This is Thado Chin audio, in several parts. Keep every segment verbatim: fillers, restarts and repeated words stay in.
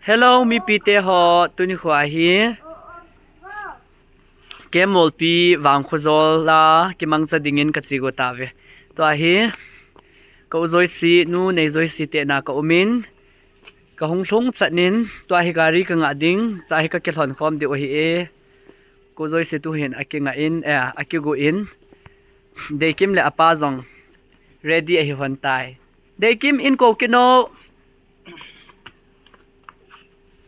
Hello, mipite ho, tuni kho ahi. Kem Molpi Vangkhojol a kimangcha dingin kache got tauve. Tua hi, ka u Joyce nu, nei Joyce te na ka umin. Ka hung lhung chat in, tua hi gari ka ngah ding, cha hi ka kilhon khom diu ahi e. Ka u Joyce tu hin akingah in, eh, akigu in. Deikim le apa jong ready ahi hon tai. Deikim in ko kit no.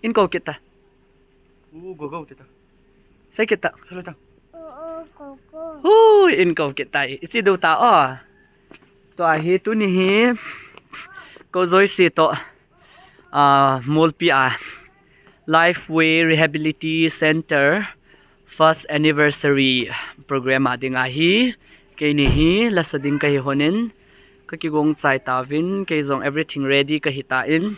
In ko kit ta. U go go tita. Sei kit ta. Salo ta. Hui, in ko kit tai. Ichi do ta o. Tua hi tuni hi. Ka u Joyce to. Ah, Molpi a. Lifeway Rehabilitation Center. First anniversary program a ding ahi. Keini hi lasa ding kahi honin. Ka kigong chai tauvin. Kei jong everything ready kahi tan.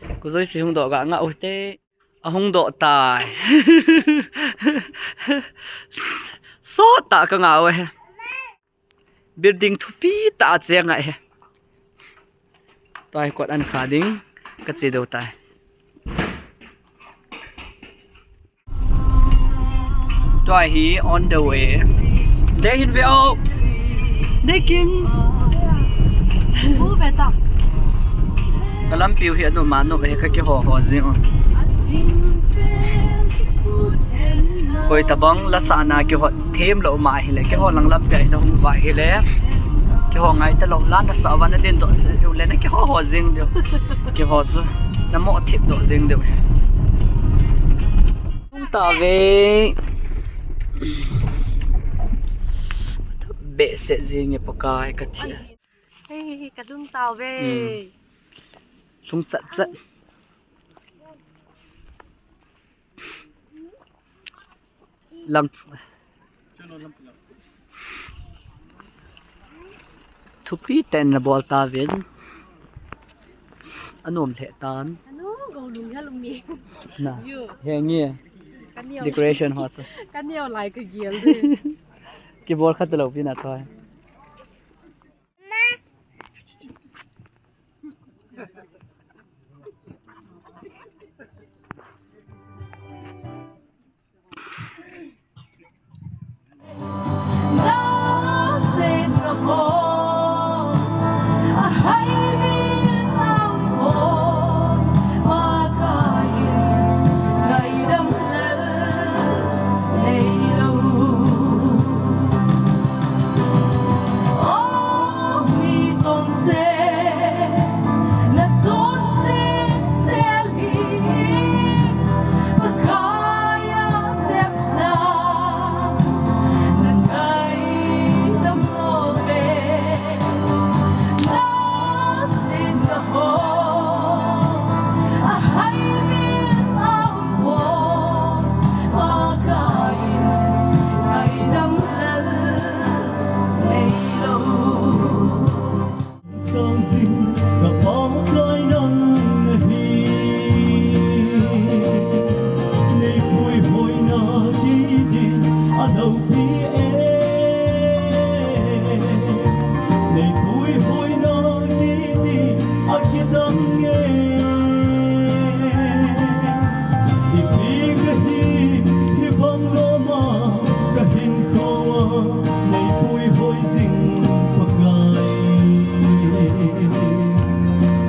Ka u Joyce hung doh ga ngah u te. Ahung doh tai. Sot tah ka ngah u he. Building thupi tah a che ngah he. Tua hi kot an kha ding. Kache do tai. Tua hi on the way. Deihin ve o. Deikim. Ka lampiu hi anu manu he ka kiho ho jing u. Koi tabang lasa na kiho them lou ma hile, kiho lang lampi a hin hung va hile. Kiho ngai talou la nasa va na din doh se u le na kiho ho jing diu. Kiho chu na mo thip doh jing diu. Lhung tauve. Behseh jing e Pakai ka thi. Hei, ka lhung tauve. Lhung chat chat. Lam. Thupi ten na bol tauvin. Anom lheh tan. Anu, go lung ya lung mi. Na. Yo. He nge. Ka neo. Decoration ho chu. Ka neo lai ka gel de. Kibol khat lou pi na choi. Sang jing ka Pakai nang nahi. Nei puihoina kiti a loupi e. Nei puihoina kiti a kidang e. Ipi kahi, hibang loma ka hinkhoa nei puihoi jing Pakai.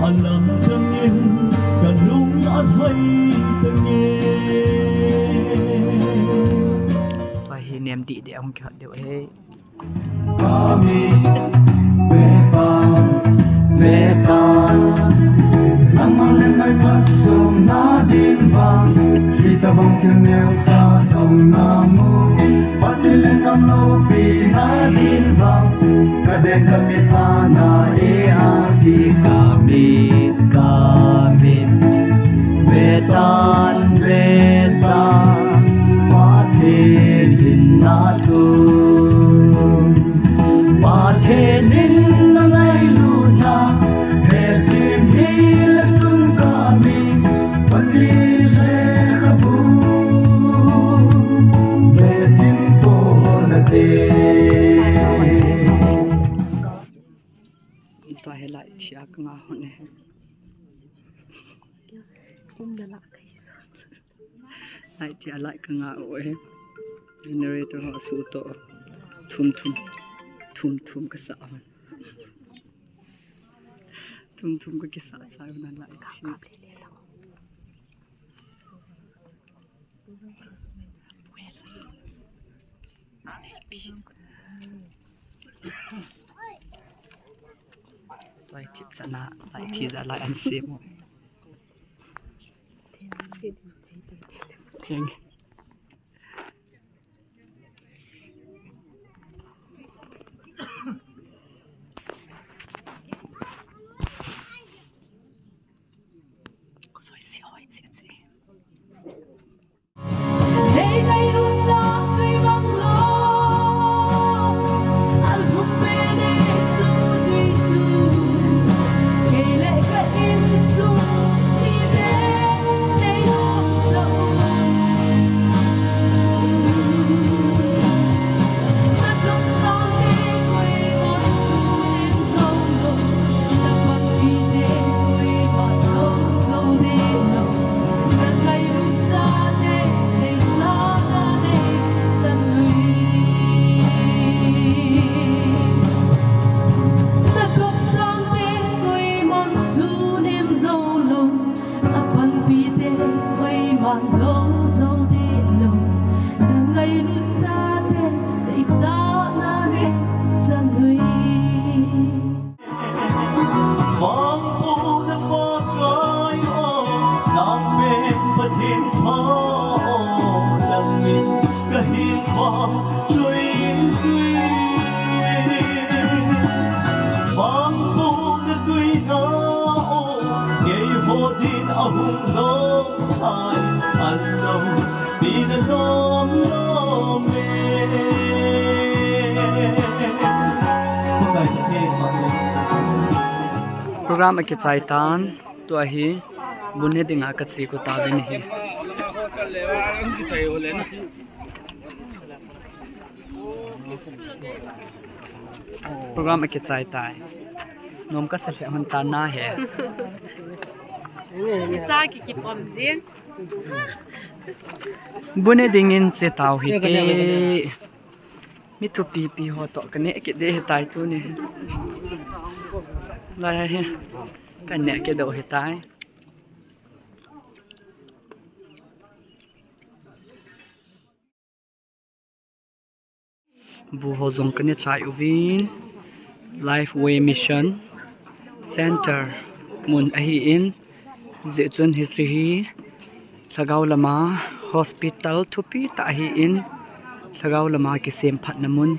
Alam dangin ka lung alhai tange. Tua hi nem dihdih a hung kihat diu ahi. Kami vetan, vetan, nangman lenmai phat chomna ding vang, hitabang thil neocha jong namu in, Pathen lenggam loupina ding vang, kadeng kamit ana e ati kami, kami. Vetan, vetan, Pathen hinna thu. Pathen in nangailutna, Pathen hi le chungchang mi, Pathen lekhabu, Pathen pona te. Tua hi lai thia ka nga hon e. Light hi a light ka nga o e. Generator ho su to. Thum thum. Thum thum ka sa. Thum thum ka kisa chai na light hi. Lai tip chana, lai thi ja, lai an se mo. Thank you. Program akichai tan, tua hi bu ne dinga kache ko tauvin ahi. Program akichai tai. Nom kasa lheh hon tan nahe. Cha ki kipom jing. Bu ne dingin che tau hite. Mi thupipi ho toh kaneh kit ding ahitai tuni. Lai hi. Kaneh kit ding ahitai. Bu ho jong kane chai uvin, Lifeway Mission Center mun ahin, hijeh chun hiche hi lhagao lama hospital thupi tah ahin, lhagao lama kisemphatna mun,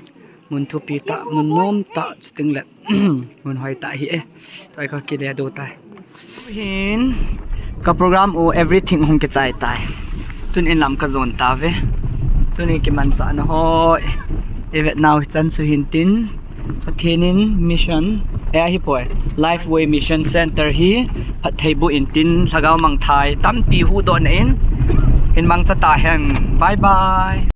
mun thupi tah, mun nom tah, chuting le mun hoi tah ahi e. Tua hi ka kile do tai. Hin ka program u everything hung kichai tai. Tun in lam ka jon tauve. Tuni kimanchahna ho i vet nau hichan chu hin tin, Pathen in mission, eh, ahi poi, Lifeway Mission Center hi phatthei boh in tin, lhagao mangthai tampi huhdoh na in, hin mangcha tahen. Bye bye.